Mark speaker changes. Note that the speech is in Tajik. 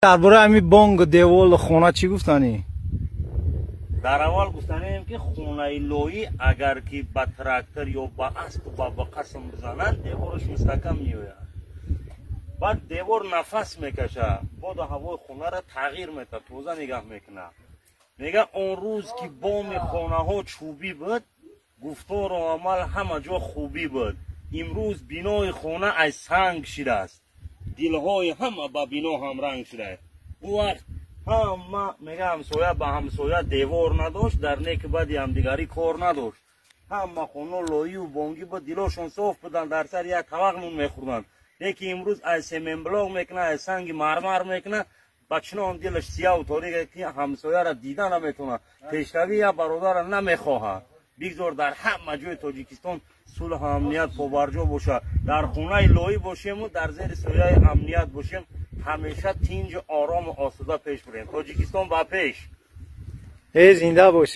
Speaker 1: Дар бораи ҳамин бонг, деволу хона чӣ гуфтанӣ?
Speaker 2: Дар аввал гуфтанем, ки хонаи лоӣ агар ки ба трактор ё ба аспу ба қасм бизананд, девораш мустаҳкам меояд. Баъд девор нафас мекашад, боду ҳавои хонаро тағйир метад, тоза нигаҳ мекунад. Мега, он рӯз ки боми хонаҳо чӯбӣ буд, гуфтору амал ҳама ҷо хубӣ буд. Имрӯз бинои хона аз санг шидааст, дилҳои ҳама ба бино ҳамранг шудааст. Ӯ вақт ҳама, мега, ҳамсоя ба ҳамсоя девор надошт, дар неки бади ҳамдигарӣ кор надошт. Ҳама хона лоию бонгӣ буд, дилошон соф буданд, дар сари як тавақ нун мехӯрданд. Лекин имрӯз аз семенблок мекунад, аз санги мармар мекунад, ба чунон дилаш сияву торик, ки ҳамсояро дида наметавонад, пешравӣ як бародарро намехоҳад. Бигзор дар ҳама ҷои Тоҷикистон сулҳу амният побарҷо бошад. Дар хонаи лоӣ бошему дар зери сояи амният бошем, ҳамеша тинҷу орому осуда пеш бурем. Тоҷикистон ба пеш!
Speaker 1: Э, зинда бош.